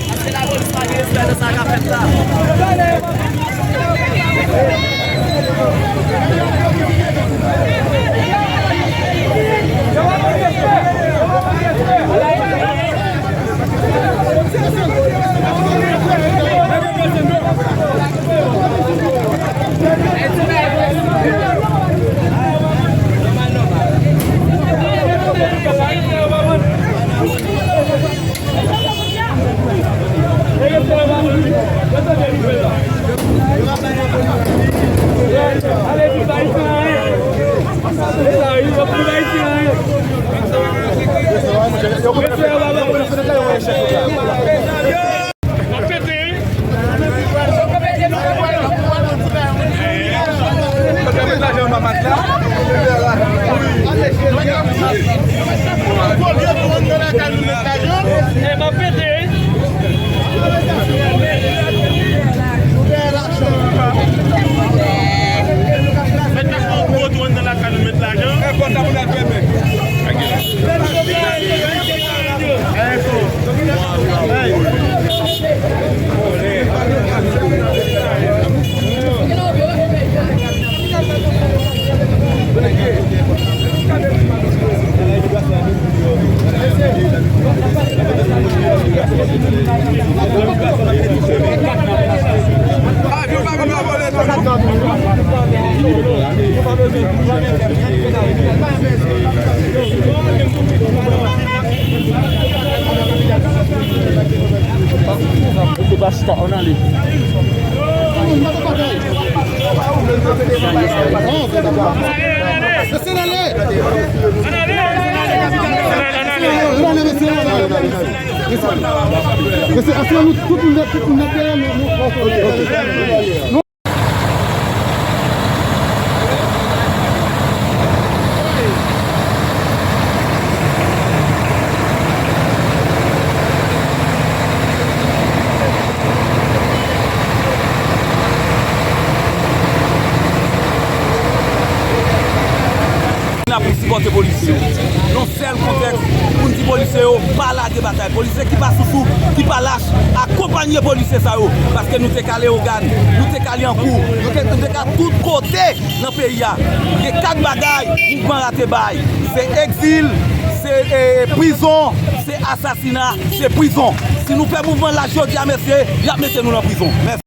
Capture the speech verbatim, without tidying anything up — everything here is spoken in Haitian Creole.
Paske lapolis pa gen respè nan sa k ap fèt la. La pou sipòte polisye yo. Yon sèl kontèks pou n di polisye yo pa lage batay. Polisye ki pa sousou, ki pa lach, akonpanye polisye sa yo. Paske nou te ka Leyogàn, nou te ka Lyankou, nou te, nou te ka tout kote nan peyi a. Gen kat bagay mouvman Rate bay. Se egzil, se, e, prizon, se asasina, se prizon. Si nou fè mouvman lach jodi a, mesye, y ap mete nou nan prizon. Mèsi.